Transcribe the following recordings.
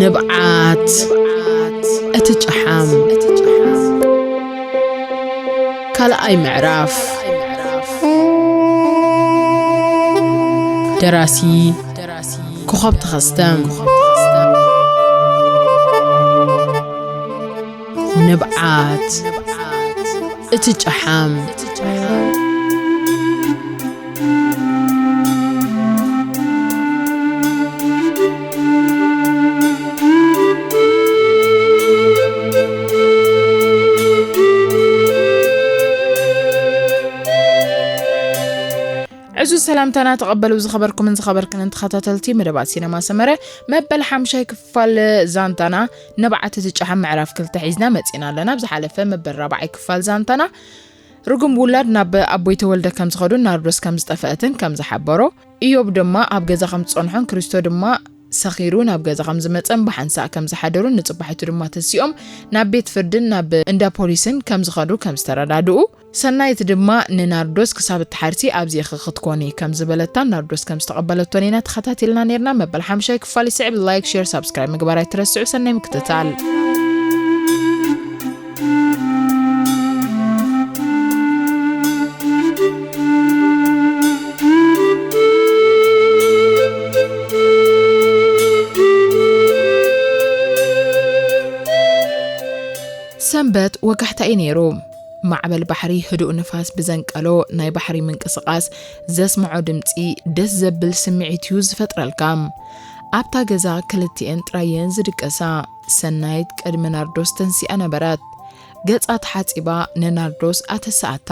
ንብዓት እቲ ጨሓም ካልኣይ ምዕራፍ። ደራሲ ኮኸብ ተኸስተ። ንብዓት እቲ ጨሓም። ዕዙዝ ሰላምታና ተቐበሉ። ዝኸበርኩምን ዝኸበርክንን ተኸታተልቲ መደባት ሲነማ ሰመረ፣ መበል ሓምሻይ ክፋል ዛንታና ንብዓት እቲ ጨሓም ምዕራፍ ክልተ ሒዝና መጺና ኣለና። ኣብ ዝሓለፈ መበል ራብዓይ ክፋል ዛንታና፣ ርጉም ውላድ ናብ ኣቦይ ተወልደ ከም ዝኸዱን ናርዶስ ከም ዝጠፍአትን ከም ዝሓበሮ፣ ኢዮብ ድማ ኣብ ገዛ ከም ዝጸንሖን ክርስቶ ድማ ሰኺሩ ናብ ገዛ ከም ዝመጸን ብሓንሳእ ከም ዝሓደሩን ንጽባሒቱ ድማ ተሲኦም ናብ ቤት ፍርድን ናብ እንዳ ፖሊስን ከም ዝኸዱ ከም ዝተረዳድኡ፣ ሰናይት ድማ ንናርዶስ ክሳብ እትሓርሲ ኣብዚእኺ ክትኮኒ ከም ዝበለታን ናርዶስ ከም ዝተቐበለቶን ኢና ተኸታቲልና ነይርና። መበል ሓምሻይ ክፋል ይስዕብ። ላይክ፣ ሼር፣ ሳብስክራይብ ምግባር ኣይትረስዑ። ሰናይ ምክትታል። ሰንበት ወጋሕታ እዩ ነይሩ። ማዕበል ባሕሪ ህዱእ ንፋስ ብዘንቀሎ ናይ ባሕሪ ምንቅስቓስ ዘስምዖ ድምጺ ደስ ዘብል ስምዒት እዩ ዝፈጥረልካ። ኣብታ ገዛ ክልቲኤን ጥራየን ዝድቅሳ። ሰናይት ቅድሚ ናርዶስ ተንሲኣ ነበረት። ገጻ ተሓጺባ ንናርዶስ ኣተሰኣታ።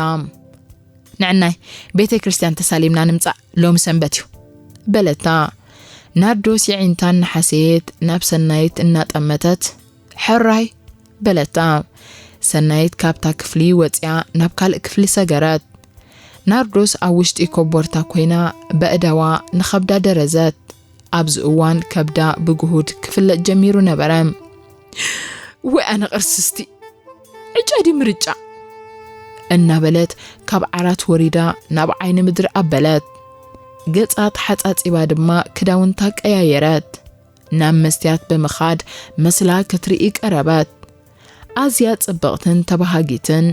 "ንዕናይ ቤተ ክርስቲያን ተሳሊምና ንምጻእ፣ ሎሚ ሰንበት እዩ" በለታ። ናርዶስ የዒንታ እናሓሰየት ናብ ሰናይት እናጠመተት፣ "ሕራይ" በለታ። ሰናይት ካብታ ክፍሊ ወጺኣ ናብ ካልእ ክፍሊ ሰገረት። ናርዶስ ኣብ ውሽጢ ኮቦርታ ኮይና በእዳዋ ንኸብዳ ደረዘት። ኣብዚ እዋን ከብዳ ብግሁድ ክፍለጥ ጀሚሩ ነበረ። "ወይ ኣነ ቅርስስቲ! ዕጫ ድዩ ምርጫ?" እናበለት ካብ ዓራት ወሪዳ ናብ ዓይኒ ምድሪ ኣበለት። ገጻ ተሓጻጺባ ድማ ክዳውንታ ቀያየረት። ናብ መስትያት ብምኻድ መስላ ክትርኢ ቀረበት። ኣዝያ ጽብቕትን ተባሃጊትን፣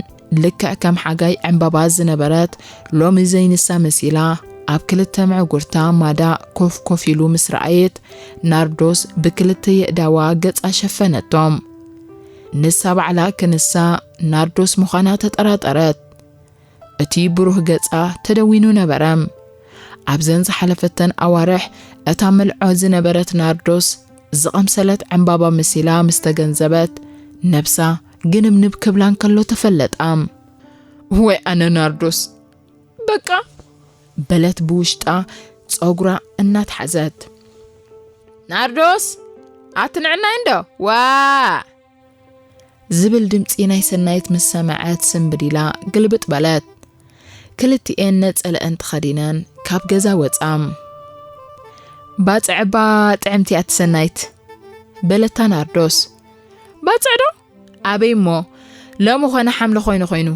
ልክዕ ከም ሓጋይ ዕምባባ ዝነበረት፣ ሎሚ ዘይንሳ መሲላ ኣብ ክልተ ምዕጉርታ ማዳ ኮፍ ኮፍ ኢሉ ምስ ረኣየት፣ ናርዶስ ብክልተ የእዳዋ ገጻ ሸፈነቶም። ንሳ ባዕላ ክንሳ ናርዶስ ምዃና ተጠራጠረት። እቲ ብሩህ ገጻ ተደዊኑ ነበረ። ኣብዘን ዝሓለፈተን ኣዋርሕ እታ መልዖ ዝነበረት ናርዶስ ዝቐምሰለት ዕምባባ መሲላ ምስ ተገንዘበት፣ ነብሳ ግንብንብ ክብላ እንከሎ ተፈለጣ። "ወይ ኣነ ናርዶስ፣ በቃ!" በለት ብውሽጣ ጸጉራ እናትሓዘት። "ናርዶስ፣ ኣትንዕናይ እንዶ? ዋ!" ዝብል ድምጺ ናይ ሰናይት ምስ ሰምዐት ስምብድ ኢላ ግልብጥ በለት። ክልቲኤን ነጸለአን ተኸዲነን ካብ ገዛ ወጻ። "ባጽዕ እባ ጥዕምቲ እያ እቲ ሰናይት" በለታ ናርዶስ። "ባጽዕ ዶ? ኣበይ እሞ? ሎሚ ኾነ ሓምለ ኮይኑ ኮይኑ።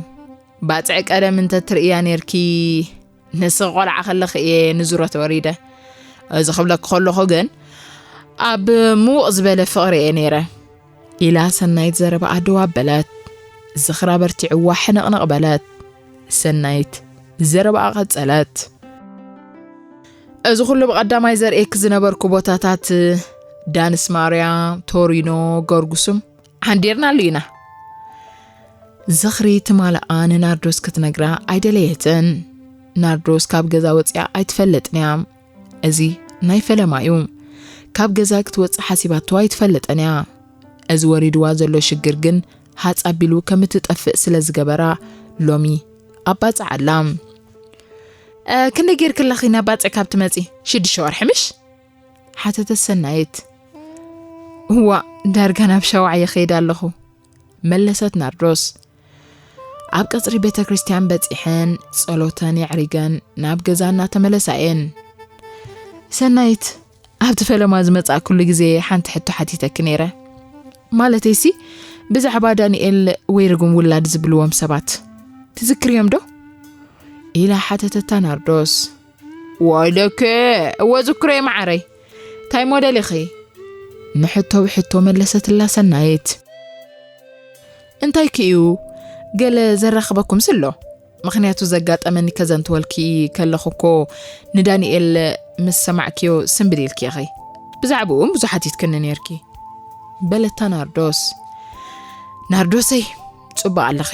ባጽዕ ቀደም እንተ ትርእያ ኔርኪ፣ ንስኺ ቆልዓ ከለኺ እየ ንዙረት ወሪደ። እዚ ክብለኪ ከለኹ ግን ኣብ ምዉቕ ዝበለ ፍቕሪ እየ ኔረ" ኢላ ሰናይት ዘረባኣ ደው ኣበለት። ዝኽራ በርቲዕዋ ሕንቕንቕ በለት። ሰናይት ዘረባኣ ቀጸለት። "እዚ ኩሉ ብቐዳማይ ዘርእየኪ ዝነበርኩ ቦታታት፣ ዳንስ ማርያ፣ ቶሪኖ፣ ገርጉስም ሓንዲርናሉ ኢና።" ዝኽሪ ትማልኣ ንናርዶስ ክትነግራ ኣይደለየትን። ናርዶስ ካብ ገዛ ወጺኣ ኣይትፈልጥን እያ። እዚ ናይ ፈለማ እዩ። ካብ ገዛ ክትወጽእ ሓሲባቶ ኣይትፈልጥን እያ። እዚ ወሪድዋ ዘሎ ሽግር ግን ሃጽ ኣቢሉ ከም እትጠፍእ ስለ ዝገበራ ሎሚ ኣብ ባጽዕ ኣላ። "እ፣ ክንደይ ጌርኪ ኣለኺ ናብ ባጽዕ ካብ ትመጺ? ሽዱሽተ ወርሒ ምሽ?" ሓተተት ሰናይት። "እዋእ፣ ዳርጋ ናብ ሸውዓይ ይኸይድ ኣለኹ" መለሰት ናርዶስ። ኣብ ቀጽሪ ቤተ ክርስቲያን በጺሐን ጸሎተን የዕሪገን ናብ ገዛ እናተመለሳ እየን። "ሰናይት፣ ኣብቲ ፈለማ ዝመጻእኩሉ ግዜ ሓንቲ ሕቶ ሓቲተኪ ነይረ። ማለተይሲ፣ ብዛዕባ ዳንኤል ወይ ርጉም ውላድ ዝብልዎም ሰባት ትዝክርዮም ዶ?" ኢላ ሓተተታ ናርዶስ። "ዋይለከ፣ እወ ዝክሮ እየ መዓረይ። እንታይ ሞዴል ኢኺ?" ንሕቶ ብሕቶ መለሰትላ ሰናይት። እንታይ ክእዩ? ገለ ዘራኽበኩምስ ኣሎ? ምኽንያቱ ዘጋጠመኒ ከዘንትወልኪ ከለኹ እኮ ንዳንኤል ምስ ሰማዕክዮ ስንብድ ኢልኪ ኢኺ። ብዛዕባኡ እውን ብዙሕ ሓቲትክኒ ነይርኪ። በለታ ናርዶስ። ናርዶሰይ፣ ጽቡቕ ኣለኺ።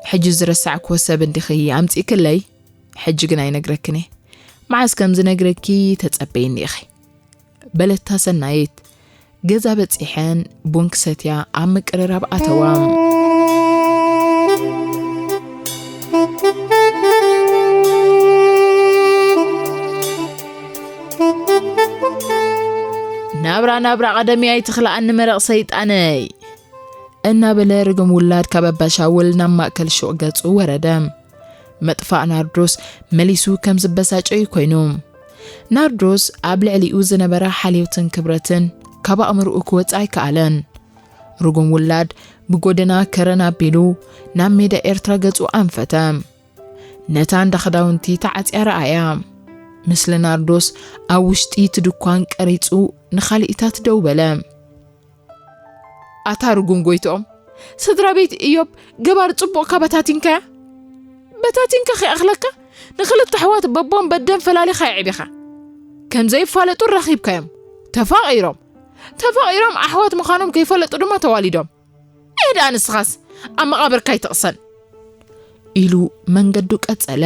ሕጂ ዝረሳዕክዎ ሰብ እንዲኺ ኣምጺእክለይ? ሕጂ ግን ኣይነግረክን እየ። መዓስ ከም ዝነግረኪ ተጸበይኒ ኢኺ። በለታ ሰናይት። ገዛ በጺሐን ቡን ክሰትያ ኣብ ምቅርራብ ኣተዋ። ናብራ ናብራ ቀደምያ ኣይትኽልኣኒ መረቕ ሰይጣነይ። እናበለ ርግም ውላድ ካብ ኣባሻውል ናብ ማእከል ሹቕ ገጹ ወረደ። ምጥፋእ ናርዶስ መሊሱ ከም ዝበሳጨ እዩ ኮይኑ። ናርዶስ ኣብ ልዕሊኡ ዝነበራ ሓልዮትን ክብረትን ካብ ኣእምሮኡ ክወጽእ ኣይከኣለን። ርጉም ውላድ ብጎደና ከረን ኣቢሉ ናብ ሜዳ ኤርትራ ገጹ ኣንፈተ። ነታ እንዳ ክዳውንቲ ተዓጽያ ረኣያ። ምስሊ ናርዶስ ኣብ ውሽጢ እቲ ድኳን ቀሪጹ ንኻልኢታት ደው በለ። ኣታ ርጉም ጎይትኦም፣ ስድራ ቤት እዮብ ገባር ጽቡቕካ በታቲንካያ? በታቲንካ ከይኣኽለካ ንኽልተ ኣሕዋት በቦም በደም ፈላሊኻ የዕቢኻ። ከም ዘይፋለጡ ረኺብካዮም። ተፋቒሮም። ተፋቒሮም ኣሕዋት ምዃኖም ከይፈለጡ ድማ ተዋሊዶም። እህ ደኣ ንስኻስ ኣብ መቓብርካ ኣይትቕሰን። ኢሉ መንገዱ ቀጸለ።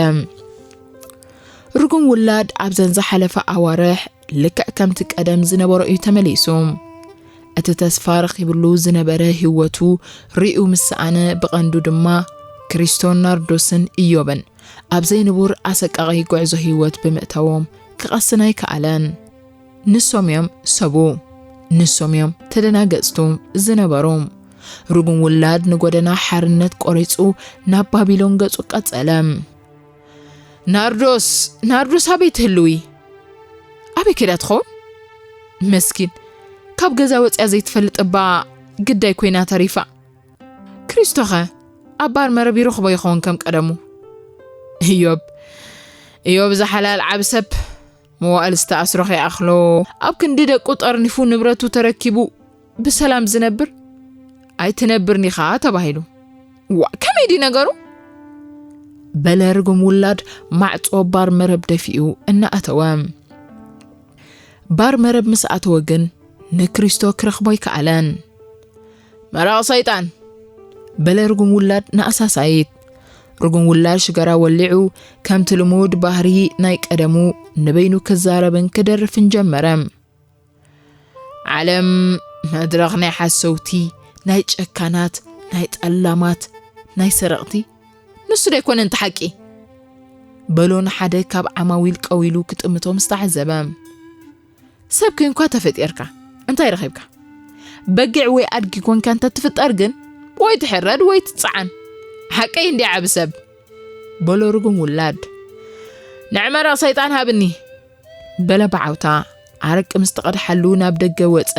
ርጉም ውላድ ኣብዘን ዝሓለፈ ኣዋርሕ ልክዕ ከምቲ ቀደም ዝነበሮ እዩ ተመሊሱ። እቲ ተስፋ ረኺብሉ ዝነበረ ህይወቱ ርእዩ ምስ ሰኣነ፣ ብቐንዱ ድማ ክሪስቶን ናርዶስን እዮብን ኣብ ዘይንቡር ኣሰቃቒ ጉዕዞ ህይወት ብምእታዎም ክቐስን ኣይከኣለን። ንሶም እዮም ሰቡ፣ ንሶም እዮም ተደናገጽቱ ዝነበሩ። ርጉም ውላድ ንጎደና ሓርነት ቆሪጹ ናብ ባቢሎን ገጹ ቀጸለ። ናርዶስ፣ ናርዶስ ኣበይ ትህልዊ? ኣበይ ከይዳ ትኸውን? መስኪን፣ ካብ ገዛ ወጽያ ዘይትፈልጥ እባ ግዳይ ኮይና ተሪፋ። ክሪስቶኸ ኣብ ባር መረብ ይረኽቦ ይኸውን ከም ቀደሙ? እዮብ፣ እዮብ ዝሓላል ዓቢ ሰብ፣ መዋእል ዝተኣስሮ ከይኣኽሎ፣ ኣብ ክንዲ ደቁ ጠርኒፉ ንብረቱ ተረኪቡ ብሰላም ዝነብር ኣይትነብርን ኢኻ ተባሂሉ። ዋ፣ ከመይ ድዩ ነገሩ? በለ ርጉም ውላድ ማዕጾ ባር መረብ ደፊኡ እናኣተወ። ባር መረብ ምስ ኣተወ ግን ንክሪስቶ ክረኽቦ ኣይከኣለን። መራቕ ሰይጣን! በለ ርጉም ውላድ ንኣሳሳይት። ርጉም ውላድ ሽገራ ወሊዑ፣ ከምቲ ልሙድ ባህሪ ናይ ቀደሙ ንበይኑ ክዛረብን ክደርፍን ጀመረ። ዓለም መድረኽ ናይ ሓሰውቲ፣ ናይ ጨካናት፣ ናይ ጠላማት፣ ናይ ሰረቕቲ፣ ንሱ ዶ ኣይኮነን እቲ ሓቂ? በሎ ንሓደ ካብ ዓማዊል ቀው ኢሉ ክጥምቶ ምስ ተዓዘበ። ሰብ ኮንካ ተፈጢርካ፣ እንታይ ረኺብካ? በጊዕ ወይ ኣድጊ ኮንካ እንተ ትፍጠር ግን፣ ወይ ትሕረድ ወይ ትጸዓን። ሓቀይ እንድየ ዓቢ ሰብ። በሎ ርጉም ውላድ። ንዕ መረቕ ሰይጣን ሃብኒ። በለ ብዓውታ። ኣረቂ ምስ ተቐድሓሉ ናብ ደገ ወጸ።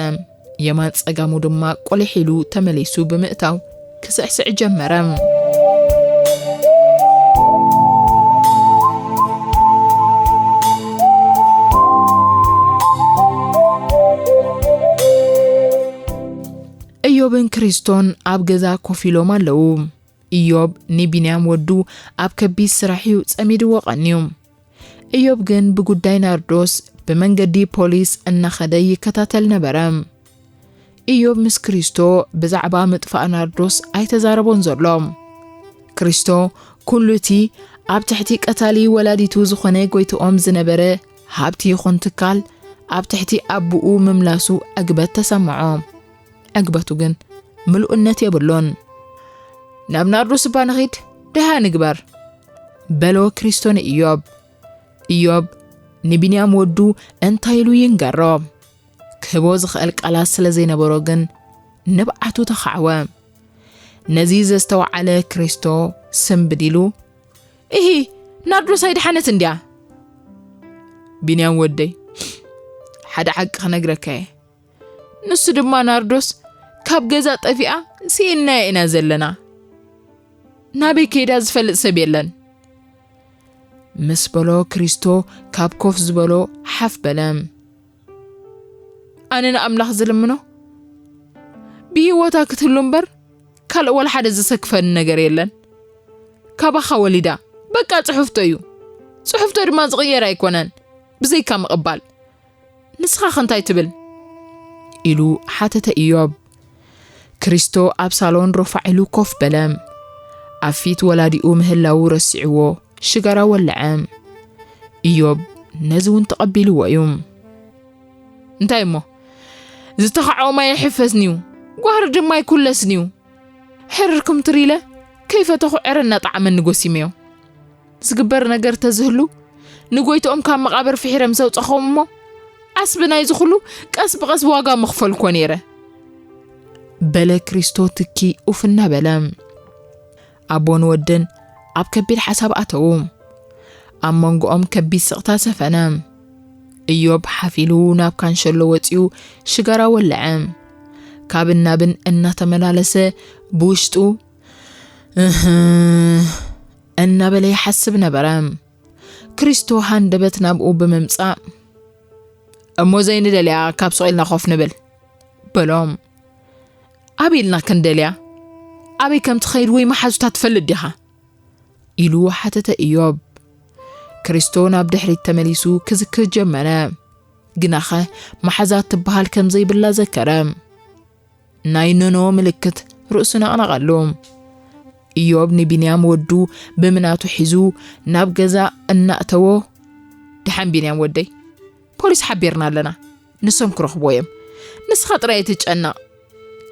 የማን ጸጋሙ ድማ ቆሊሕ ኢሉ ተመሊሱ ብምእታው ክስዕስዕ ጀመረ። እዮብን ክሪስቶን ኣብ ገዛ ኮፍ ኢሎም ኣለዉ። እዮብ ንቢንያም ወዱ ኣብ ከቢድ ስራሕ እዩ ጸሚድዎ ቀንዩ። እዮብ ግን ብጉዳይ ናርዶስ ብመንገዲ ፖሊስ እናኸደ ይከታተል ነበረ። እዮብ ምስ ክሪስቶ ብዛዕባ ምጥፋእ ናርዶስ ኣይተዛረቦን ዘሎ። ክሪስቶ ኩሉ እቲ ኣብ ትሕቲ ቀታሊ ወላዲቱ ዝኾነ ጎይትኦም ዝነበረ ሃብቲ ይኹን ትካል ኣብ ትሕቲ ኣቦኡ ምምላሱ ዕግበት ተሰምዖ። ዕግበቱ ግን ምሉእነት የብሉን። ናብ ናርዶስ እባ ንኺድ፣ ደሃ ንግበር፣ በሎ ክሪስቶ ንእዮብ። እዮብ ንቢንያም ወዱ እንታይ ኢሉ ይንገሮ? ክህቦ ዝኽእል ቃላት ስለ ዘይነበሮ ግን ንብዓቱ ተኻዕወ። ነዚ ዘስተውዓለ ክሪስቶ ስምብድ ኢሉ፣ "እሂ፣ ናርዶስ ኣይደሓነት እንድያ?" ቢንያም ወደይ፣ ሓደ ሓቂ ክነግረካ እየ። ንሱ ድማ ናርዶስ ካብ ገዛ ጠፊኣ ስኢንናያ ኢና ዘለና። ናበይ ከይዳ ዝፈልጥ ሰብ የለን። ምስ በሎ ክሪስቶ ካብ ኮፍ ዝበሎ ሓፍ በለ። ኣነ ንኣምላኽ ዝልምኖ፣ ብህይወታ ክትህሉ እምበር፣ ካልእ ዋላ ሓደ ዘሰክፈኒ ነገር የለን። ካባኻ ወሊዳ፣ በቃ ጽሑፍቶ እዩ። ጽሑፍቶ ድማ ዝቕየር ኣይኮነን፣ ብዘይካ ምቕባል። ንስኻኸ እንታይ ትብል? ኢሉ ሓተተ ኢዮብ። ክሪስቶ ኣብ ሳሎን ሮፋዕ ኢሉ ኮፍ በለ። ኣብ ፊት ወላዲኡ ምህላዉ ረሲዕዎ፣ ሽጋራ ወለዐ። ኢዮብ ነዚ እውን ተቐቢልዎ እዩ። እንታይ እሞ? ዝተኻዕኦ ማይ ኣይሕፈስን'ዩ፣ ጓህሪ ድማ ኣይኩለስን'ዩ። ሕርር ክምትር ኢለ ከይፈተኹ ዕረ እናጠዓመኒ ጎሲመዮ። ዝግበር ነገር ተዝህሉ፣ ንጎይትኦም ካብ መቓብር ፍሒረ ምስ ኣውጻኹዎም እሞ፣ ዓስቢ ናይዚ ኩሉ ቀስ ብቐስ ዋጋ ምኽፈልኩዎ ነይረ። በለ ክሪስቶ ትኪ ኡፍ እናበለ። ኣቦን ወድን ኣብ ከቢድ ሓሳብ ኣተዉ። ኣብ መንጎኦም ከቢድ ስቕታ ሰፈነ። እዮብ ሓፍ ኢሉ ናብ ካንሸሎ ወጺኡ ሽጋራ ወለዐ። ካብን ናብን እናተመላለሰ ብውሽጡ፣ "እህ" እናበለ ይሓስብ ነበረ። ክሪስቶ ሃንደበት ናብኡ ብምምጻእ፣ "እሞ ዘይንደልያ ካብ ሱቕ ኢልና ኮፍ ንብል?" በሎ። "ኣበይ ኢልና ክንደልያ? ኣበይ ከም ትኸይድ ወይ መሓዙታ ትፈልጥ ዲኻ?" ኢሉ ሓተተ እዮብ። ክሪስቶ ናብ ድሕሪት ተመሊሱ ክዝክር ጀመረ። ግናኸ መሓዛ ትበሃል ከም ዘይብላ ዘከረ። ናይ ኖኖ ምልክት ርእሱ ነቕነቐሉ። እዮብ ንቢንያም ወዱ ብምናቱ ሒዙ ናብ ገዛ እናእተዎ፣ "ደሓን ቢንያም ወደይ፣ ፖሊስ ሓቢርና ኣለና፣ ንሶም ክረኽብዎ እዮም። ንስኻ ጥራይ ኣይትጨነቕ፣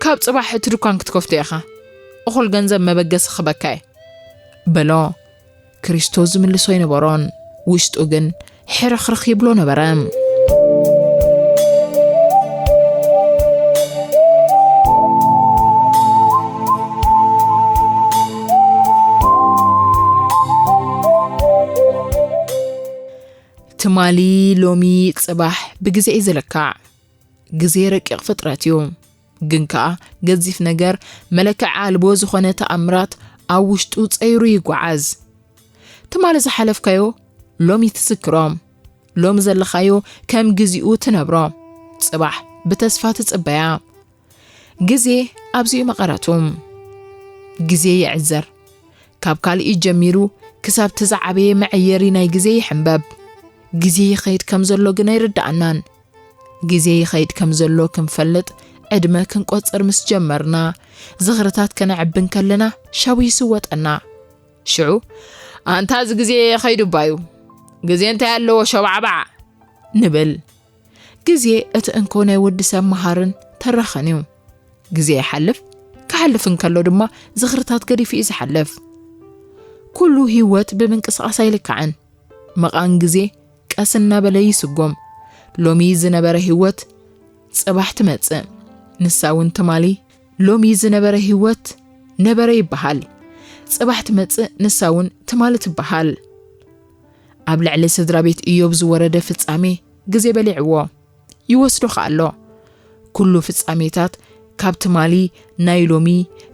ካብ ጽባሕ እቲ ድኳን ክትከፍቶ ኢኻ፣ እኹል ገንዘብ መበገሲ ክበካ እየ" በሎ። ክሪስቶ ዝምልሶ ኣይነበሮን። ውሽጡ ግን ሕርኽርኽ ይብሎ ነበረ። ትማሊ፣ ሎሚ፣ ጽባሕ ብግዜ እዩ ዝልካዕ። ግዜ ረቂቕ ፍጥረት እዩ። ግን ከኣ ገዚፍ ነገር፣ መለክዒ ኣልቦ ዝኾነ ተኣምራት ኣብ ውሽጡ ጸይሩ ይጓዓዝ። ትማሊ ዝሓለፍካዮ ሎሚ ትዝክሮ፣ ሎሚ ዘለኻዮ ከም ግዚኡ ትነብሮ፣ ጽባሕ ብተስፋ ትጽበያ። ግዜ ኣብዚኡ መቐረቱ። ግዜ ይዕዘር። ካብ ካልእ ጀሚሩ ክሳብ እቲ ዝዓበየ መዐየሪ ናይ ግዜ ይሕንበብ። ግዜ ይኸይድ ከም ዘሎ ግን ኣይርድኣናን። ግዜ ይኸይድ ከም ዘሎ ክንፈልጥ ዕድመ ክንቆጽር ምስ ጀመርና፣ ዝኽርታት ከነዕቢ እንከለና ሻቡ ይስወጠና። ሽዑ፣ "ኣንታ እዚ ግዜ ከይዱ እባ እዩ፣ ግዜ እንታይ ኣለዎ ሸባዕባዕ?" ንብል። ግዜ እቲ እንኮ ናይ ወዲ ሰብ መሃርን ተራኸን እዩ። ግዜ ይሓልፍ፣ ክሓልፍ እንከሎ ድማ ዝኽርታት ገዲፉ እዩ ዝሓልፍ። ኩሉ ህይወት ብምንቅስቓስ ኣይልካዕን። መቓን ግዜ ቀስ እናበለ ይስጎም። ሎሚ ዝነበረ ህይወት ጽባሕ ትመጽእ፣ ንሳ እውን ትማሊ። ሎሚ ዝነበረ ህይወት ነበረ ይበሃል። ጽባሕ ትመጽእ፣ ንሳ እውን ትማሊ ትበሃል። ኣብ ልዕሊ ስድራ ቤት ኢዮብ ዝወረደ ፍጻሜ ግዜ በሊዕዎ። ይወስዶ ከኣ ኣሎ። ኩሉ ፍጻሜታት ካብ ትማሊ ናይ ሎሚ፣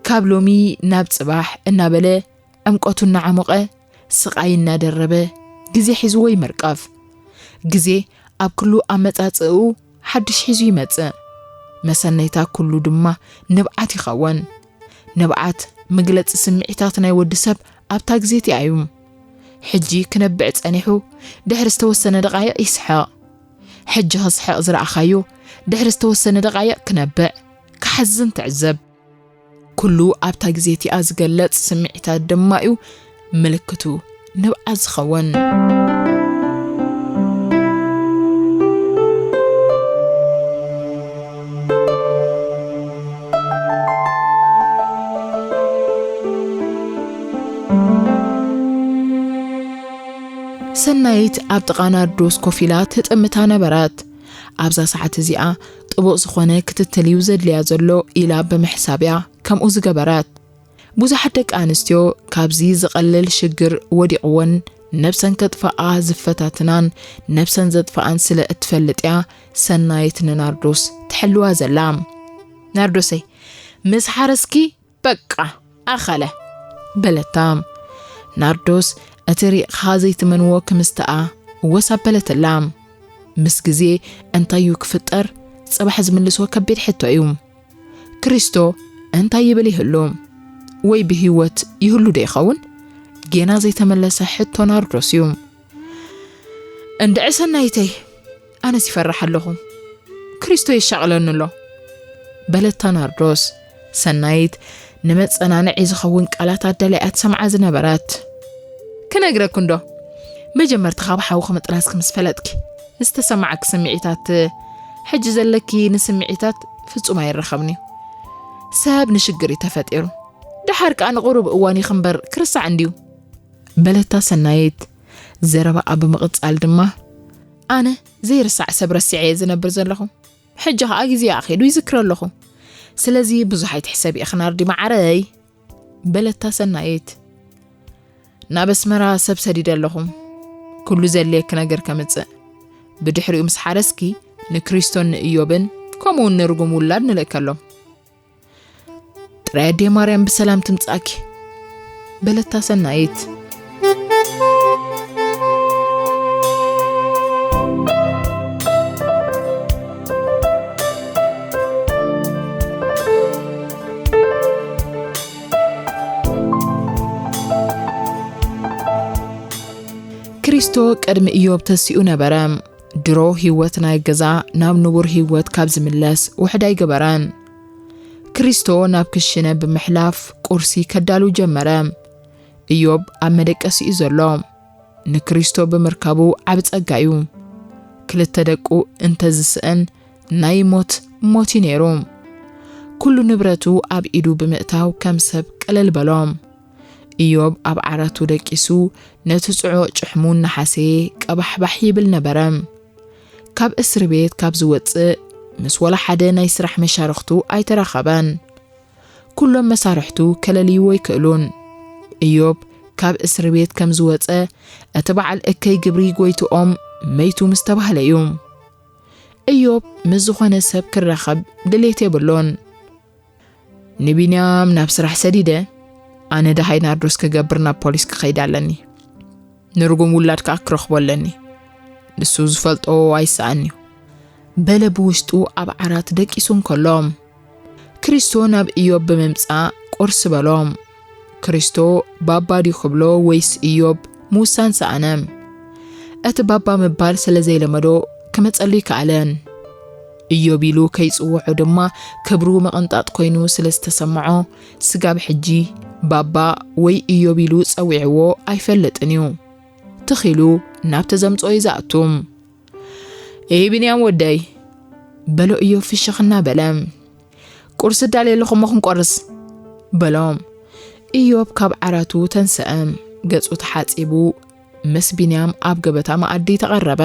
ካብ ሎሚ ናብ ጽባሕ እናበለ ዕምቆቱ እናዓሞቐ፣ ስቓይ እናደረበ ግዜ ሒዝዎ ይምርቀፍ። ግዜ ኣብ ኩሉ ኣመጻጽእኡ ሓድሽ ሒዙ ይመጽእ። መሰነይታ ኩሉ ድማ ንብዓት ይኸውን። ንብዓት መግለጺ ስምዒታት ናይ ወዲ ሰብ ኣብታ ግዜ እቲኣ እዩ። ሕጂ ክነብዕ ጸኒሑ፣ ድሕሪ ዝተወሰነ ደቓይቕ ይስሕቕ። ሕጂ ክስሕቕ ዝረኣኻዮ፣ ድሕሪ ዝተወሰነ ደቓይቕ ክነብዕ፣ ክሓዝን ትዕዘብ። ኩሉ ኣብታ ግዜ እቲኣ ዝገለጽ ስምዒታት ድማ እዩ ምልክቱ ንብዓት ዝኸውን። ሰናይት ኣብ ጥቓ ናርዶስ ኮፍ ኢላ ትጥምታ ነበረት። ኣብዛ ሰዓት እዚኣ ጥቡቕ ዝኾነ ክትትል እዩ ዘድልያ ዘሎ ኢላ ብምሕሳብ እያ ከምኡ ዝገበረት። ብዙሓት ደቂ ኣንስትዮ ካብዚ ዝቐልል ሽግር ወዲቕወን ነብሰን ከጥፍኣ ዝፈታትናን ነብሰን ዘጥፍኣን ስለ እትፈልጥ እያ ሰናይት ንናርዶስ ትሕልዋ ዘላ። "ናርዶሰይ፣ ምስ ሓረስኪ በቃ ኣኸለ" በለታ። ናርዶስ እቲ ሪቕኻ ዘይትመንዎ ክምስተኣ ወስ ኣበለትላ። ምስ ግዜ እንታይ እዩ ክፍጠር? ጽባሕ ዝምልሶ ከቢድ ሕቶ እዩ። ክሪስቶ እንታይ ይብል ይህሉ? ወይ ብህይወት ይህሉ ዶ ይኸውን? ጌና ዘይተመለሰ ሕቶ ናርዶስ እዩ። "እንድዒ ሰናይተይ፣ ኣነስ ይፈርሕ ኣለኹ። ክሪስቶ የሻቕለኒ ኣሎ" በለታ ናርዶስ። ሰናይት ንመጸናንዒ ዝኸውን ቃላት ኣዳልያ እያ ትሰምዓ ዝነበረት። "ክነግረኪ እንዶ፣ መጀመርታ ካብ ሓውኺ ምጥራዝኪ ምስ ፈለጥኪ ዝተሰማዓኪ ስምዒታት፣ ሕጂ ዘለኪ ንስምዒታት ፍጹም ኣይራኸብን እዩ። ሰብ ንሽግር እዩ ተፈጢሩ። ደሓር ከኣ ንቕሩብ እዋን ይኽንበር ክርስዕ እንድዩ" በለታ ሰናይት። ዘረባኣ ብምቕጻል ድማ፣ "ኣነ ዘይርሳዕ ሰብ ረሲዐ እየ ዝነብር ዘለኹ። ሕጂ ከኣ ግዜ ኣኺሉ ይዝክር ኣለኹ። ስለዚ ብዙሕ ኣይትሕሰቢ ኢኺ ናርዲ መዓረይ" በለታ ሰናይት። "ናብ ኣስመራ ሰብ ሰዲደ ኣለኹ። ኩሉ ዘድልየኪ ነገር ከምጽእ። ብድሕሪኡ ምስ ሓረስኪ ንክሪስቶን ንእዮብን ከምኡውን ንርጉም ውላድ ንልእከሎም። ጥራይ ኣደይ ማርያም ብሰላም ትምጻእኪ" በለታ ሰናይት። ክሪስቶ ቅድሚ እዮብ ተሲኡ ነበረ። ድሮ ህይወት ናይ ገዛ ናብ ንቡር ህይወት ካብ ዝምለስ ውሕድ ኣይገበረን። ክሪስቶ ናብ ክሽነ ብምሕላፍ ቁርሲ ከዳሉ ጀመረ። እዮብ ኣብ መደቀሲኡ ዘሎ። ንክሪስቶ ብምርካቡ ዓቢ ጸጋ እዩ። ክልተ ደቁ እንተዝስእን ናይ ሞት ሞት እዩ ነይሩ። ኩሉ ንብረቱ ኣብ ኢዱ ብምእታው ከም ሰብ ቅልል በሎ። እዮብ ኣብ ዓራቱ ደቂሱ ነቲ ጽዑቕ ጭሕሙ እናሓሰየ ቀባሕባሕ ይብል ነበረ። ካብ እስሪ ቤት ካብ ዝወጽእ ምስ ወላ ሓደ ናይ ስራሕ መሻርኽቱ ኣይተራኸበን። ኩሎም መሳርሕቱ ከለልይዎ ኣይክእሉን። እዮብ ካብ እስሪ ቤት ከም ዝወጸ እቲ በዓል እከይ ግብሪ ጎይትኦም መይቱ ምስ ተባህለ እዩ። እዮብ ምስ ዝኾነ ሰብ ክራኸብ ድሌት የብሉን። ንቢንያም ናብ ስራሕ ሰዲደ፣ ኣነ ደሃይ ናርዶስ ክገብር ናብ ፖሊስ ክኸይድ ኣለኒ። ንርጉም ውላድ ከኣ ክረኽቦ ኣለኒ። ንሱ ዝፈልጦ ኣይሰኣን እዩ። በለ ብውሽጡ ኣብ ዓራት ደቂሱ እንከሎ። ክሪስቶ ናብ እዮብ ብምምጻእ ቁርሲ በሎ። ክሪስቶ ባባ ድዩ ክብሎ ወይስ እዮብ ምውሳን ሰኣነ። እቲ ባባ ምባል ስለ ዘይለመዶ ክመጸሉ ይከኣለን። እዮብ ኢሉ ከይጽውዖ ድማ ክብሩ ምቕንጣጥ ኮይኑ ስለ ዝተሰምዖ፣ ስጋብ ሕጂ ባባ ወይ እዮብ ኢሉ ጸዊዕዎ ኣይፈልጥን እዩ። ትኽ ኢሉ ናብቲ ዘምጽኦ እዩ ዝኣቱ። "ኤይ ብንያም ወደይ" በሎ እዮብ ፍሽኽ እናበለ። "ቁርሲ ኣዳልየ ኣለኹ እሞ ክንቆርስ" በሎ። እዮብ ካብ ዓራቱ ተንስአ፣ ገጹ ተሓጺቡ ምስ ቢንያም ኣብ ገበታ መኣዲ ተቐረበ።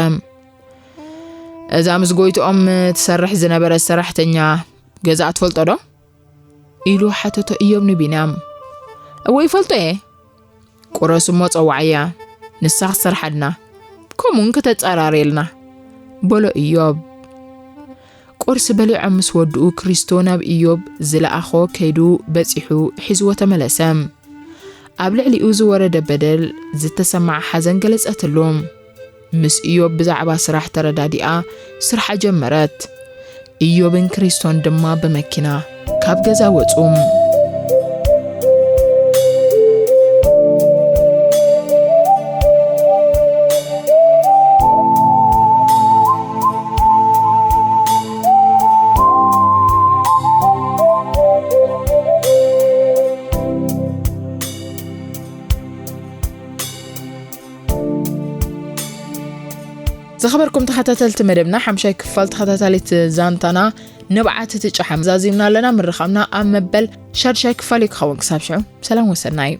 "እዛ ምስ ጎይትኦም ትሰርሕ ዝነበረት ሰራሕተኛ ገዛኣ ትፈልጦ ዶ?" ኢሉ ሓተቶ እዮብ ንቢንያም። "እወ ይፈልጦ እየ። ቁረስ እሞ ጸውዓያ፣ ንሳ ክትሰርሓልና፣ ከምኡውን ከተጸራርየልና" በሎ እዮብ። ቁርሲ በሊዖም ምስ ወድኡ ክሪስቶ ናብ እዮብ ዝለኣኾ ከይዱ በጺሑ ሒዝዎ ተመለሰ። ኣብ ልዕሊኡ ዝወረደ በደል ዝተሰማዓ ሓዘን ገለጸትሉ። ምስ እዮብ ብዛዕባ ስራሕ ተረዳዲኣ ስርሓ ጀመረት። እዮብን ክሪስቶን ድማ ብመኪና ካብ ገዛ ወጹ። ዝኸበርኩም ተኸታተልቲ መደብና፣ ሓምሻይ ክፋል ተኸታታሊት ዛንታና ንብዓት እቲ ጨሓም ዛዚምና ኣለና። ምርኻብና ኣብ መበል ሻድሻይ ክፋል እዩ ክኸውን። ክሳብ ሽዑ ሰላም ወሰናይ።